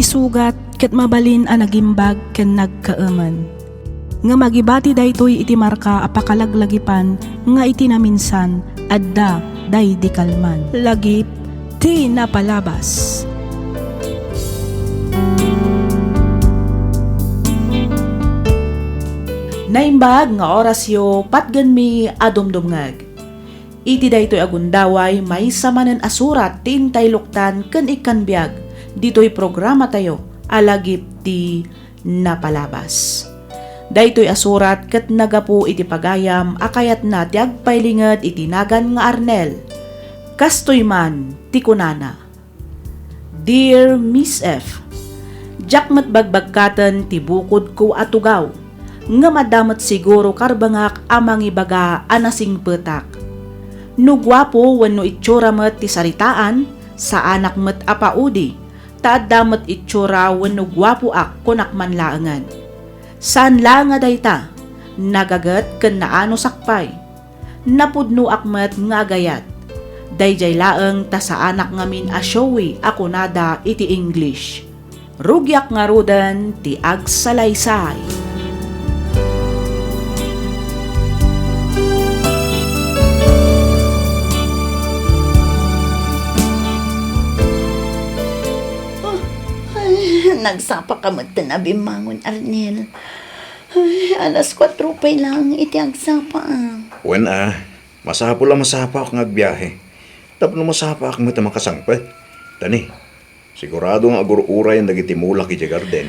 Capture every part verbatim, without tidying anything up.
Sugat ket mabalin a nagimbag ken nagkaemen. Ngem agibati daytoy iti marka a pakalaglagipan nga iti naminsan, adda daydi kalman. Lagip ti napalabas. Naimbag nga orasyo, patgenmi a dumdumngeg. Iti daytoy a gundaway, maysa manen a surat ti intayloktan ken ikkan biag ditoy programatayo a Lagip ti Napalabas. Daytoy a surat ket nagapu iti pagayam a kayatna ti agpailinget iti nagan nga Arnel. Kastoy man ti kunana, "Dear Miss F, diak met bagbagkaten ti bukodko a tugaw, ngem adda met siguro karbengak a mangibaga a nasingpetak. No guapo wenno itsura met ti saritaan, saanak met a paudi, ta adda met itsura wenno guapoak, kunak man laengen. Saan laeng a dayta, nagaget ken naanusak pay. Napudnoak met nga agayat. Daydiay laeng ta saanak ngamin a showy a kunada iti English. Rugiak ngaruden ti agsalaysay." Ay, nagsapa ka met ten a bimmangon, Arnel. Ay, alas kuatro pay laeng iti agsapa, ah. Wen, ah. Masapul a masapaak nga agbiahe. Tapno masapaak met a makasangpet. Tani, sigurado nga agur-urayen dagiti mulak idiay garden.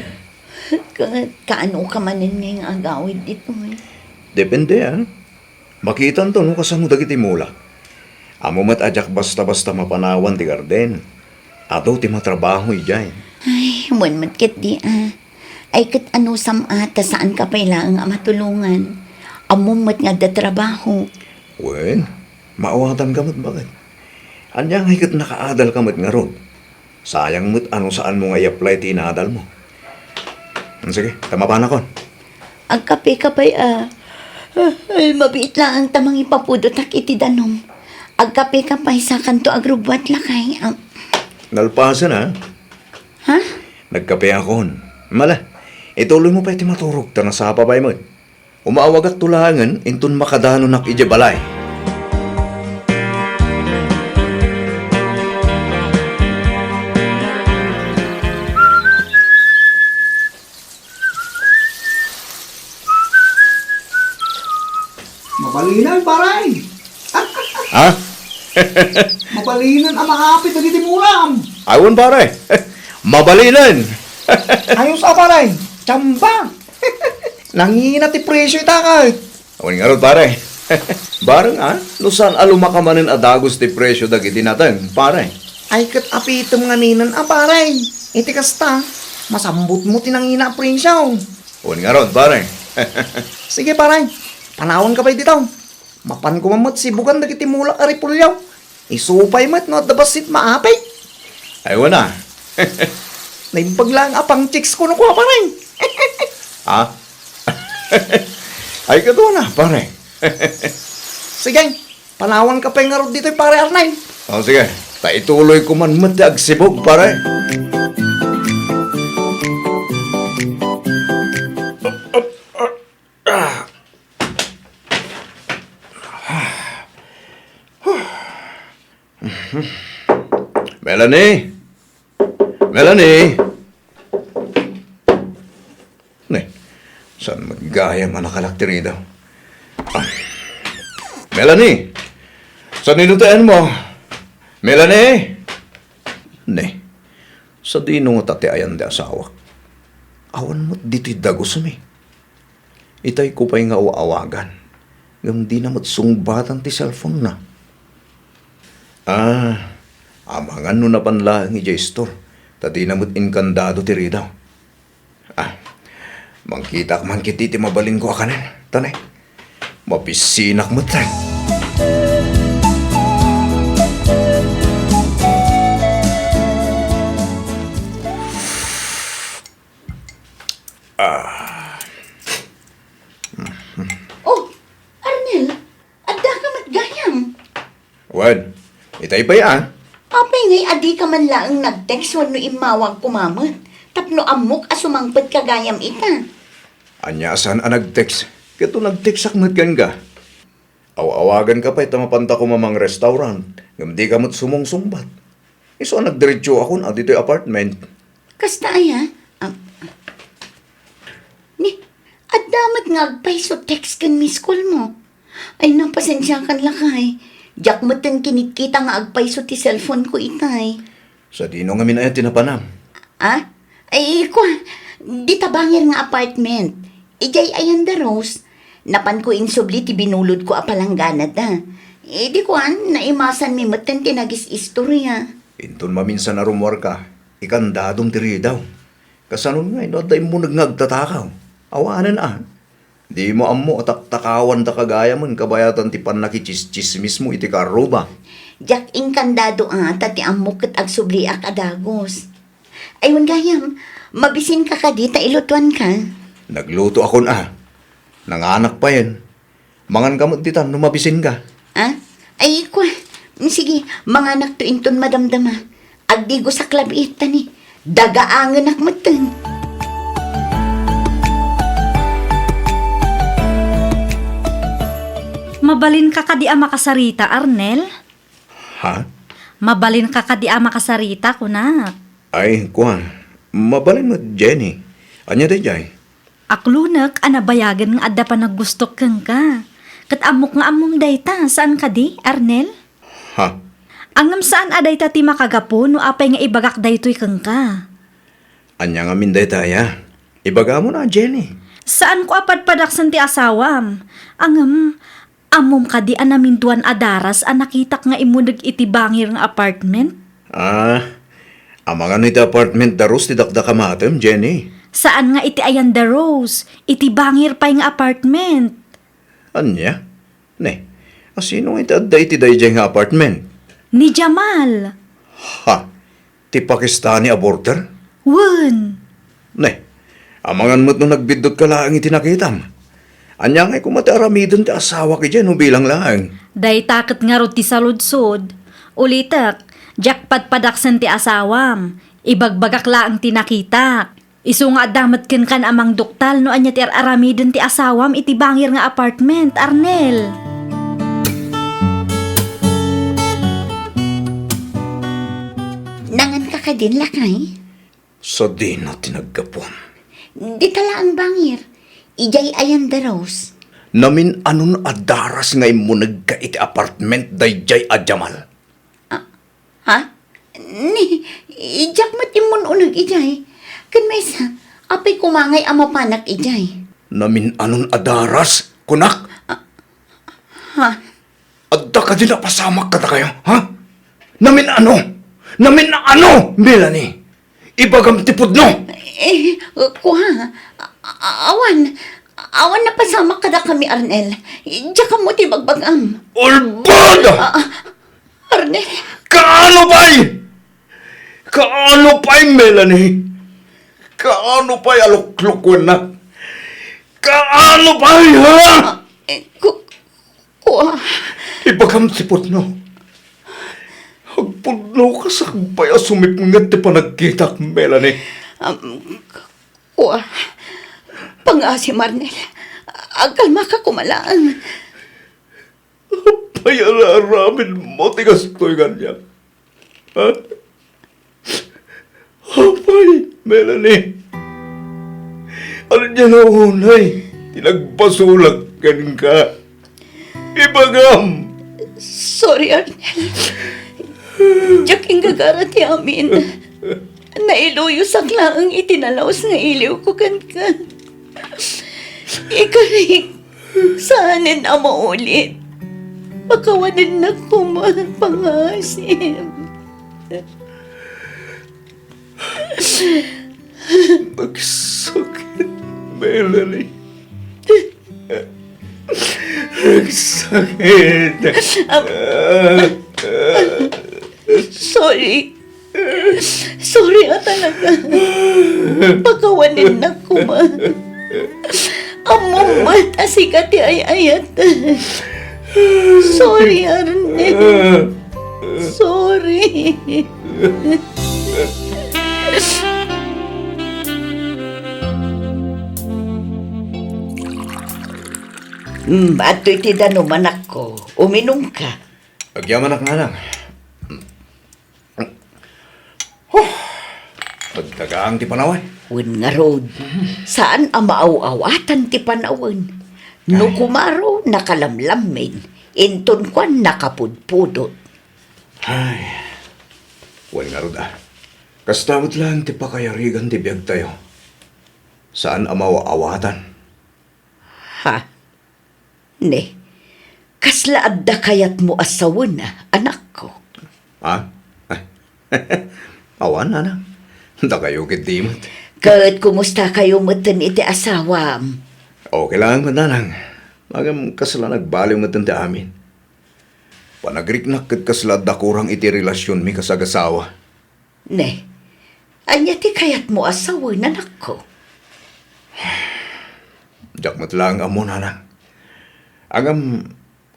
Ka-, kaano ka manen ngay nga agawid ditoy? Depende, ah. Makitanto no kasano dagiti mulak. Ammom met a diak basta-basta mapanawan ti garden. Adu ti matrabaho idiay. Ay, wen met ketdi, ah. Ay, ket anusam a ta saanka pay laeng a matulongan. Ammom met nga adda trabaho. Wen, maawatanka met baket. Ania ngay ket nakaadalka met ngarud? Sayang met a no saanmo nga i-apply ti inaadalmo. Hmm, sige, ta mapanakon. Agkapeka pay, ah. Ay, mabiit laeng ta mangipapudotak iti danum. Agkapeka pay, sakanto agrubbuat lakay, ah. Nalpasen, ah. Ha? Nagkapeakon. Mala, ituloymo pay ti maturog ta nasapa pay met. Umaawagakto laengen inton makadanonak idiay balay. Mabalinen, pare. Ha? Mabalinen a maapit dagiti mulam. Ay, wen, pare. Mabalinen. Ayos a, pare. Tsamba. Nangina ti presyo ita, kay. Awan ngarud, pare. Bareng, ah, no saan a lumaka manen a dagus ti presyo dagiti nateng, pare. Ay, ket apitem nganinen a, pare. Iti kasta, masambutmo ti nangina a presyo. Awan ngarud, pare. Sige, pare. Panawanka pay dita. Mapan koma met sibugan dagiti mulak a repolyo. Isu pay met no adda bassit maapit. Ay, wen a. Naimbag laeng a pang-chicks kuno kua, pare. Ha? Ay, ket wen a, pare. Sige, panawanka pay ngarud ditoy, pare Arnel. O, sige. Ta ituloyko man met ti agsibug, pare. Ah. Melanie! Melanie! Ne, saan met gayam a nakalak ti ridaw? Ah. Melanie! Saan inutayanmo? Melanie! Ne, sadino ngata ti ayan ti asawak? Awan met ditoy dagusmi. Itayko pay nga aw-awagan, ngem dina met sungbatan ti cellphone-na. Ah, amangan no napan laeng idiay istor, ta dina met inkandado ti ridaw. Ah, mangkitaak man ketdi ti mabalinko a kanen, ta ne, mabisinak met. Ah. Oh, Arnel, adda ka met gayam. Wen, itay pay a. Apay ngay a di ka man laeng nag-text wenno immawag koma met? Tapno ammok a sumangpetka gayam ita. Ania a saan a nag-text? Ket no nag-textak met kenka, aw-awaganka pay ta mapanta koma mangrestaurant, ngem dika met sumungsungbat. Isu a nagdiretsoakon a ditoy apartment. Kasta aya? Ah. Ni, adda met nga agpayso text ken miss call mo. Ay, napasensiakan lakay. Diak metten kinitkita nga agpayso ti cellphone ko itay. Sadino ngamin aya ti napanam? Ah? Ay, kua, dita bangir nga apartment. Idiay ayan da Rose. Napanko insubli ti binulodko a palangganada. Idi kuan, naimasanmi metten ti nagis-istorya. Inton maminsan a rummuarka, ikandadom ti ridaw. Kasanon ngay no adda immuneg nga agtatakaw? Awanen a. Dimo ammo a taktakawandaka gayamen kabayatan ti pannakitsistsismismo iti karruba. Diak inkandado a ta ti ammok ket agsubliak a dagus. Ay, wen gayam, mabisinka kadi ta ilutuanka? Naglutoakon a. Nanganak payen. Manganka met ditan no mabisinka. Ah? Ay, kua. Sige, manganakto inton madamdama. Agdigosak labiit ta ni, dagaangenak metten. Mabalinka kadi a makasarita, Arnel? Ha? Mabalinka kadi a makasarita, kunak. Ay, kua. Mabalin met, Jenny. Ania daydiay? Aklonek a nabayagen nga adda panaggustok kenka. Ket ammok nga ammom dayta, saan kadi, Arnel? Ha? Ngem saan a dayta ti makagapu no apay nga ibagak daytoy kenka. Ania ngamin dayta aya? Ibagamon a, Jenny. Saanko a padpadaksen ti asawam. Ngem, ammom kadi a naminduan a daras a nakitak nga immuneg iti bangir nga apartment? Ah, amangan iti apartment da Rose ti dakdakamatem, Jenny. Saan nga iti ayan da Rose, iti bangir pay nga apartment. Ania? Ne, a sino nga iti adda iti daydiay nga apartment? Ni Jamal. Ha? Ti Pakistani a border? Wen. Ne, amangan met no nagbiddutka laeng iti nakitam. Ania ngay koma ti aramiden ti asawak idiay no bilang laeng? Dayta ket ngarud ti saludsod. Ulitek, diak padpadaksen ti asawam. Ibagbagak laeng ti nakitak. Isu nga adda met kenkan a mangduktal no ania ti ar-aramiden ti asawam iti bangir nga apartment, Arnel. Nanganka kadin, lakay? Sadino ti naggapuan? Dita laeng bangir. Idiay ayan da Rose. Namin-anon a daras nga immunegka iti apartment daydiay a Jamal? Ah, ha? Ni, diak met immun-uneg idiay. Ken maysa, apay koma ngay a mapanak idiay? Namin-anon a daras, kunak? Ah, ha? Adda kadi napasamak kadakayo, ha? Namin-ano? Namin-ano, Melanie? Ibagam ti pudno! Eh, kua, a-, a-, awan. Awan napasamak kadakami, Arnel. Diak ammo ti bagbagam. Ulbod! Ah, ah, Arnel. Kaano pay? Kaano pay, Melanie? Kaano pay a luklukuennak? Kaano pay, ha? Ah, eh, ku-, kua. Ibagam ti pudno. Agpudnoka sakbay a sumipnget ti panagkitak, Melanie. Um, k-, kua. Pangasim, Arnel. Agkalmaka koma laeng. Apay a naaramidmo ti kastoy kaniak? Ha? Apay, Melanie? Ania nga unay ti nagpasulak kenka? Ibagam! Sorry, Arnel. Diak inggagara ti amin. Nailuyosak laeng iti nalaus nga iliwko kenka. Ikarik, saanen a maulit. Pakawanennak koma, pangasim. Nagsakit, Melanie. Nagsakit. Ah, sorry. Sorry a talaga. Pakawanennak koma. Ammom met a sika ti ay-ayat. Sorry, Arnel. Sorry. Hmm, adtoy ti danum, anakko. Uminumka. Agyamanak, nanang. Huh! Nagdagang ti panawen. Wen ngarud, saan a maaw-awatan ti panawen. No kumaro, nakalamlammin, inton kuan, nakapudpudot. Ay, wen ngarud a. Kasta met laeng ti pakayarigan ti biagtayo. Saan a maaw-awatan. Ha? Ne, kasla adda kayatmo a sawen, anakko? Ha? Awan, nanang. Dakayo ketdi met. Ket kumustakayo metten iti asawam? Okay laeng met, nanang. Ngem kasla nagbaliw metten ti amin. Panagriknak ket kasla adda kurang iti relasionmi kas agasawa. Ne, ania ti kayatmo a sawen, anakko? Diak met laeng ammo, nanang. Ngem,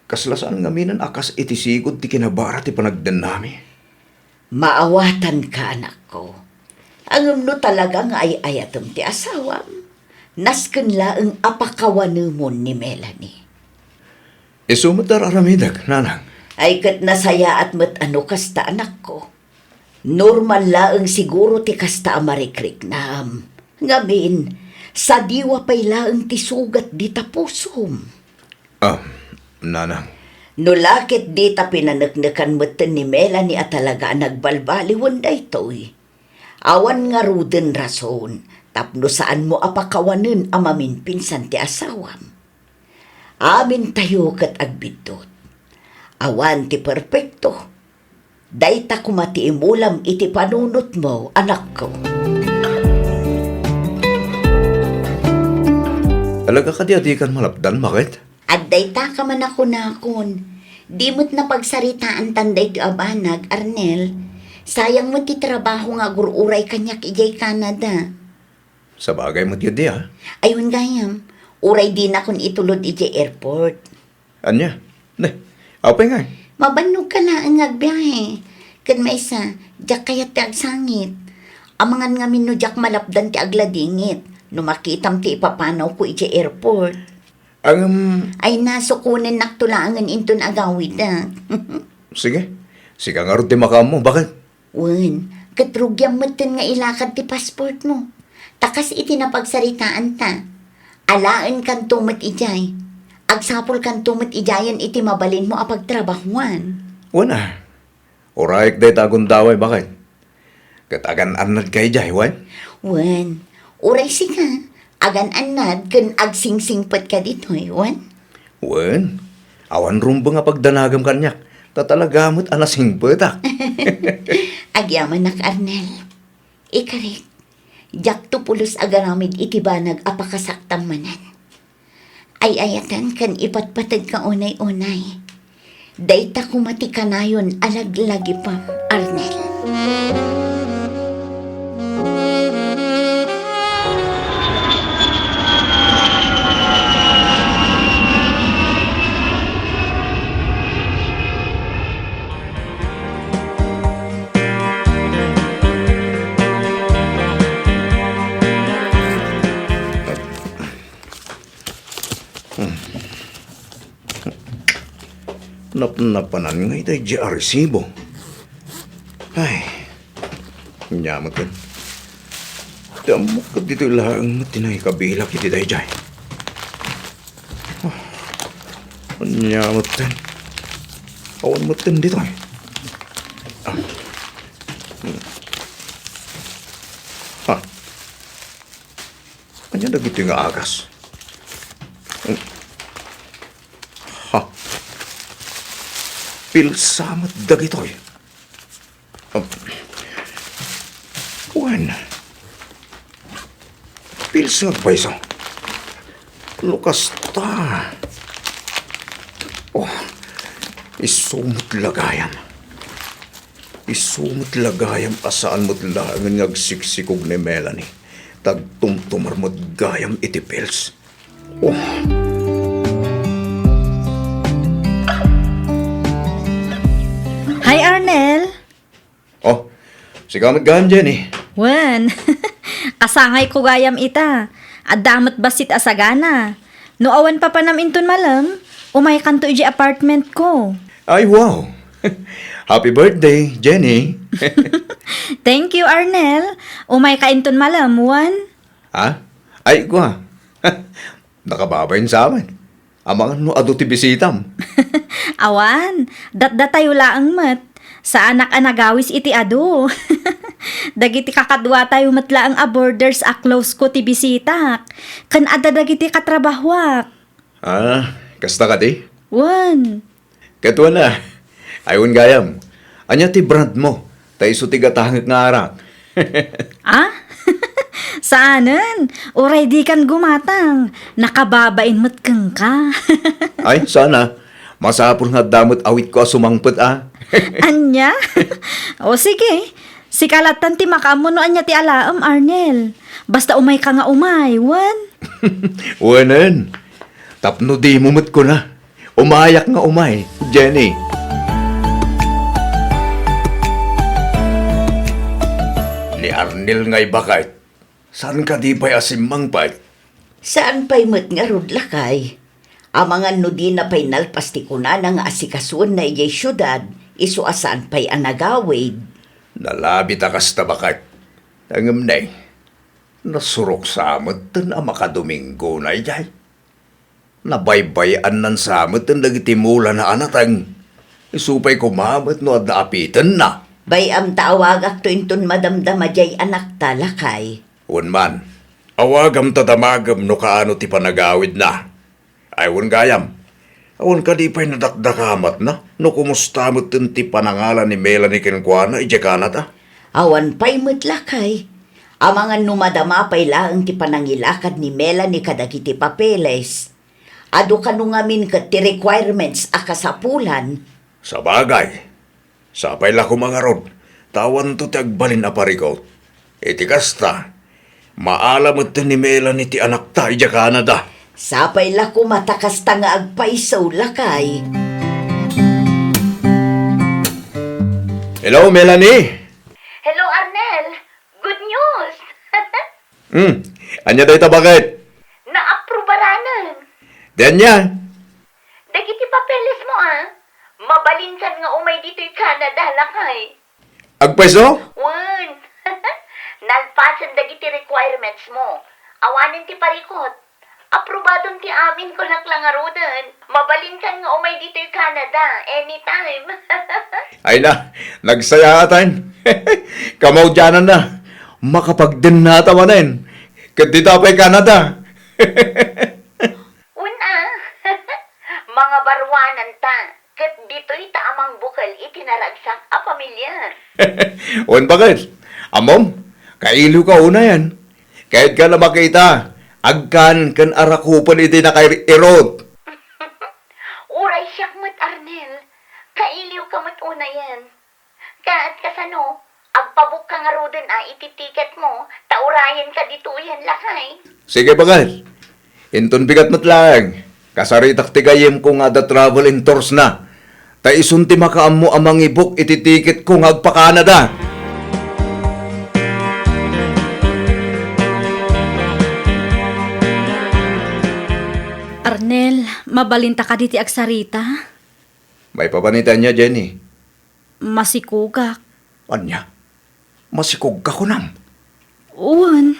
kasla saan ngamin a kas iti sigud ti kinabara ti panagdennami. Maawatanka, anakko. Ngem no talaga nga ay-ayatem ti asawam, nasken laeng a pakawanemon ni Melanie. Isu met ti ar-aramidek, nanang. Ay, ket nasayaat met a no kasta, anakko. Normal laeng siguro ti kasta a marikriknam. Ngamin, sadiwa pay laeng ti sugat dita pusom. Ah, nanang. No la ket dita pinaneknekan metten ni Melanie a talaga a nagbalbaliwen daytoy, awan ngaruden rason tapno saanmo a pakawanen a maminpinsan ti asawam. Amintayo ket agbiddut. Awan ti perpekto. Dayta koma ti imulam iti panunotmo, anakko. Talaga kadi a dikan malapdan, baket? Addayta ka man a kunakon. Di met napagsaritaantan daytoy a banag, Arnel. Sayang met ti trabaho nga agur-uray kaniak idiay Canada. Sabagay met ketdi, a. Ay, wen gayam, uray dinakon itulod idiay airport. Ania? Ne, apay ngay? Mabannogka laeng nga agbiahe. Ken maysa, diak kayat ti agsangit. Amangan ngamin no diak malapdan ti agladingit no makitam ti ipapanawko idiay airport. Ngem, ay, na, sukonennakto laengen inton agawidek. Sige. Sika ngarud ti makaammo, baket? Wen, ket rugiam metten nga ilakad ti passportmo. Ta kas iti napagsaritaanta, alaenkanto met idiay. Agsapulkanto met idiayen iti mabalinmo a pagtrabahuan. Wen a, urayek dayta a gundaway, baket. Ket agan-annadka idiay, wen? Wen, uray sika, agan-annad ken agsingsingpetka ditoy, wen? Wen, awan rumbeng a pagdanagem kaniak, ta talaga met a nasingpetak. Agyamanak, Arnel. Ikarik, diakto pulos agaramid iti banag a pakasaktam manen. Ay-ayaten ken ipatpategka unay-unay. Dayta koma ti kanayon a laglagipem, Arnel. Hmm. Napnapanan ngay daydi a resibo. Ay, ania met ket. Ti ammok ket ditoy laeng met ti nangikabilak iti daydiay. Ah, ania met ket. Awan met ket ditoy. Ah. Hmm. Ha. Ania dagitoy nga agas? Ha? Pilsa met dagitoy. Um, wen, pilsa agpayso. No kasta. Oh, isu met la gayam. Isu met la gayam a saan met laengen nga agsiksikog ni Melanie, ta agtumtumar met gayam iti pills. Oh. Hi, Arnel. Oh, sika met gayam, Jenny. Wen, kasangayko gayam ita. Adda met bassit a sagana. No awan papanam inton malem, umaykanto idiay apartment ko. Ay, wow! Happy birthday, Jenny! Thank you, Arnel. Umayka inton malem, wen? Ha? Ay, kua. Nakababain sa amin. Amangan no adu ti bisitam. Awan, datdatayo laeng met. Saanak a nagawis iti adu. Dagiti kakaduatayo met laeng a borders a close ko ti bisitak. Ken adda dagiti katrabahoak. Ah, kasta kadi? Wen. Ket wen a, ay wen gayam, ania ti brand mo? Ta isu ti gatangek nga arak. Ah? Saanen, uray dikan gumatang, nakababain met kenka. Ay, sana. Masapul nga adda met awitko a sumangpet a. Ania? O sige, sika lattan ti makaammo no ania ti alaem, Arnel. Basta umayka nga umay, wen? Wenen. Tapno dimo met kuna. Umayak nga umay, Jenny. Ni Arnel ngay baket, saan kadi pay a simmangpet? Saan pay met ngarud, lakay. Amangan no dina pay nalpas ti kunana nga asikasuenna idiay siudad, isu a saan pay a nagawid. Nalabit a kasta baket. Ngem ne, nasurok sa metten a makadominggona idiay. Nabaybay-annan sa metten dagiti mulana a nateng. Isu pay koma met no adda apitenna. Bay-am ta awagakto inton madamdama diay anakta, lakay. Wen man, awagam ta damagem no kaano ti panagawidna. Ay, wen gayam, awan kadi pay nadakdakamatna no kumusta metten ti panangala ni Melanie kenkuana idiay Canada? Awan pay met, lakay. Amangan no madama pay laeng ti panangilakad ni Melanie kadagiti papeles. Adu kano ngamin ket ti requirements a kasapulan. Sabagay, sapay la koma ngarud, ta awanto ti agbalin a parikut. Iti kasta, maala met ni Melanie ti anakta idiay Canada. Sapay la koma ta kasta nga agpayso, lakay. Hello, Melanie! Hello, Arnel! Good news! Hmm, ania dayta baket? Naaprobaranen. Di ania? Dagiti papeles mo, a. Mabalinkan nga umay ditoy Canada, lakay. Agpayso? Wen. Nalpasen dagiti requirements mo. Awanen ti parikut. Aprobadon ti amin, kunak la ngaruden. Mabalinkan nga umay ditoy Canada, anytime. Ay na, nagsayaatan. Kamaudiananna, makapagdennata manen. Ket dita pay Canada. Wen a. Mangabaruananta. Ket ditoy ta a mangbukel iti naragsak a pamilya. Wen baket, ammom, kailiwka unayen. Kayatkan a makita, agkan ken arakupen iti nakair-irot. Uray siak met, Arnel, kailiwka met unayen. Ket kasano, agpabukka ngaruden a iti tiket mo, ta urayenka ditoyen, lakay. Sige, baket. Inton bigat met laeng, kasaritak ti gayyemko nga adda travel entors na. Ta isun ti makaammo a mangibuk iti tiket ko nga agpa-Canada. Arnel, mabalinta kadi ti agsarita? Maipapan iti ania, Jenny? Masikugak. Ania? Masikugka, kunam? Wen.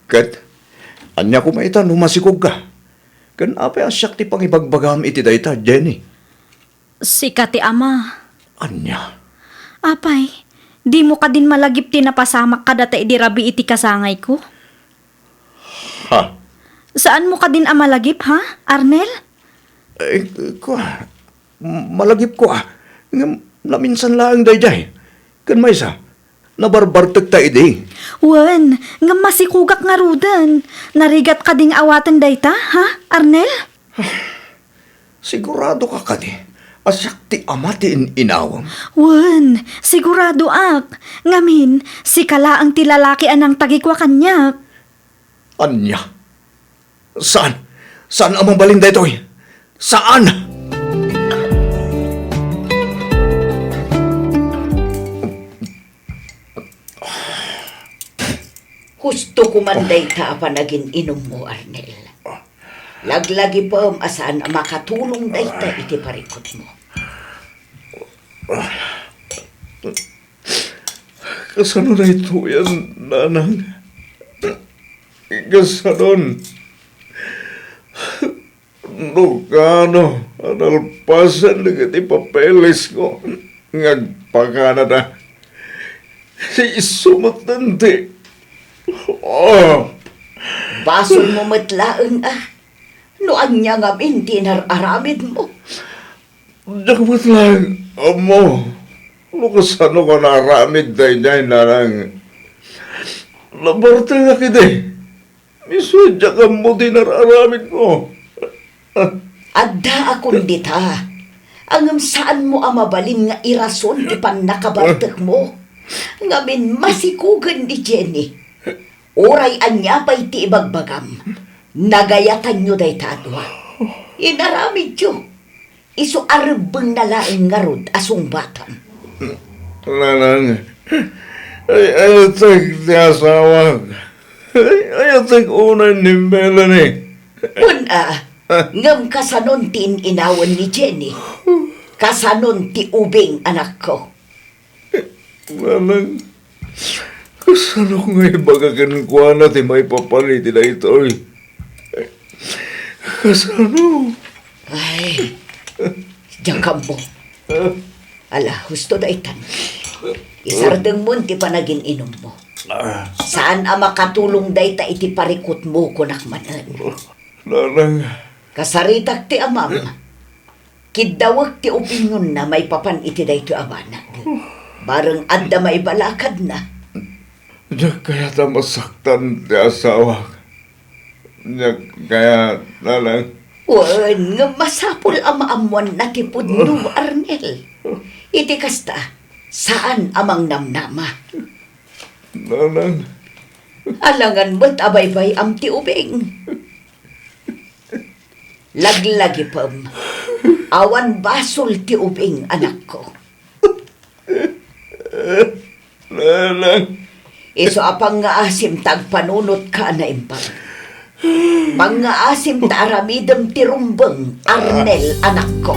Ket, ania koma ita no masikugka? Ken apay a siak ti pangibagbagam iti dayta, Jenny? Sika ti ama. Ania? Apay, dimo kadin malagip ti napasamak kadata idi rabii ti kasangayko? Ha? Saanmo kadin a malagip, ha, Arnel? Eh, kua, m-, malagipko a, ngem naminsan laeng daydiay. Ken maysa, nabarbartekta idi. Wen, ngem masikugak ngaruden. Narigat kadi nga awaten dayta, ha, Arnel? Siguradoka kadi a siak ti ama ti in-inawem? Wen, siguradoak. Ngamin, sika laeng ti lalaki a nangtagikua kaniak. Ania? Saan? Saan a mabalin daytoy? Saan? Husto ko man dayta a panagin-inummo, Arnel. Laglagipem a saan a makatulong dayta iti parikutmo. Kasano daytoyen, nanang? Kasanon? No kaano a nalpasen dagiti papelesko nga agpakanada, isu met ti, oh! Basolmo met laeng a no ania ngamin ti inar-aramidmo. Diak met laeng ammo no kasano ko naaramid daydiay, nanang. Nabartengak idi. Isu a diak ammo ti inar-aramidmo. Adda a kundita, ngem saanmo a mabalin nga irason ti pannakabartekmo. Ngamin, masikugen ni Jenny. Uray ania pay ti ibagbagam, nagayatanyo dayta a dua. Inaramidyo. Isu a rebbengna laeng ngarud a sungbatam. Nanang, ay, ayatek ti asawak. Ay, ayatek unay ni Melanie. Wen a, ngem kasanon ti in-inawen ni Jenny? Kasanon ti ubing, anakko? Nanang, kasano nga ibaga kenkuana ti maipapan iti daytoy? Kasano? Ay, diak ammo. Ala, husto daytan. Isardengmon ti panagin-inummo. Saan a makatulong dayta iti parikutmo, kunak manen. Nanang. Kasaritak ti amam. Kiddawek ti opinionna maipapan iti daytoy a banag. Bareng adda maibalakadna. Diak kayat a masaktan ti asawak. Diak kayat, nanang. Wen, ngem masapul a maammoanna ti pudno, Arnel. Iti kasta, saan a mangnamnama. Nanang. Alangan met a baybay-am ti ubing. Laglagipem, awan basol ti ubing, anakko. Nanang. Isu a pangngaasim ta agpanunotka a naimbag. Pangngaasim ta aramidem ti rumbeng, Arnel, anakko.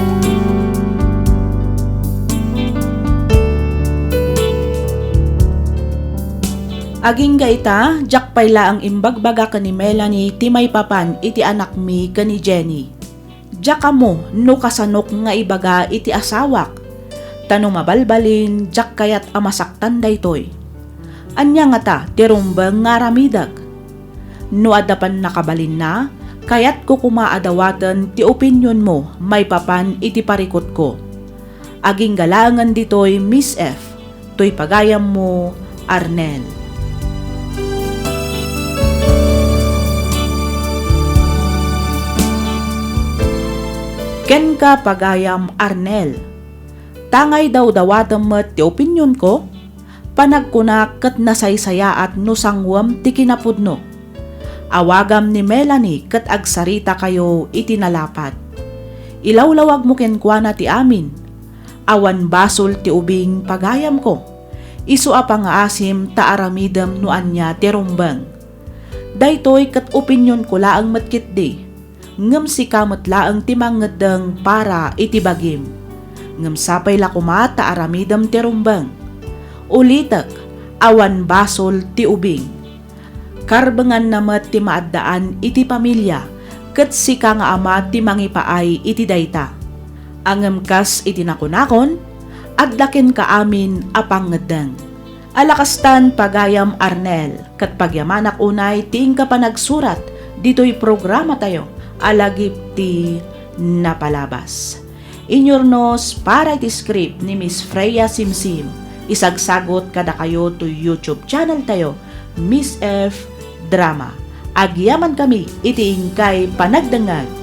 Agingga ita, diak pay laeng imbagbaga ken ni Melanie ti maipapan iti anakmi ken ni Jenny. Diak ammo no kasanok nga ibaga iti asawak, ta no mabalbalin, diak kayat a masaktan daytoy. Ania ngata ti rumbeng nga aramidek? No adda pannakabalinna, kayatko koma a dawaten ti opinionmo maipapan iti parikutko. Agingga laengen ditoy, Miss F, toy pagayammo, Arnel. Kenka, pagayam Arnel. Ta nga idawdawatem met ti opinionko, panagkunak ket nasaysayaat no sanguem ti kinapudno. Awagam ni Melanie ket agsaritakayo iti nalapat. Ilawlawagmo kenkuana ti amin. Awan basol ti ubing, pagayamko. Isu a pangngaasim ta aramidem no ania ti rumbeng. Daytoy ket opinionko laeng met ketdi. Ngem sika met laeng ti mangngeddeng para iti bagim. Ngem sapay la koma ta aramidem ti rumbeng. Ulitek, awan basol ti ubing. Karbenganna met ti maaddaan iti pamilia, ket sika nga ama ti mangipaay iti dayta. Ngem kas iti nakunakon, adda kenka amin a pangngeddeng. Ala kastan, pagayam Arnel, ket pagyamanak unay ti inka panagsurat ditoy programatayo a Lagip ti Napalabas. Inyurnos para iti script ni Miss Freya Simsim, isagsagot kadakayo toy YouTube channel tayo, Miss F Drama. Agyamankami iti inkay panagdengngeg.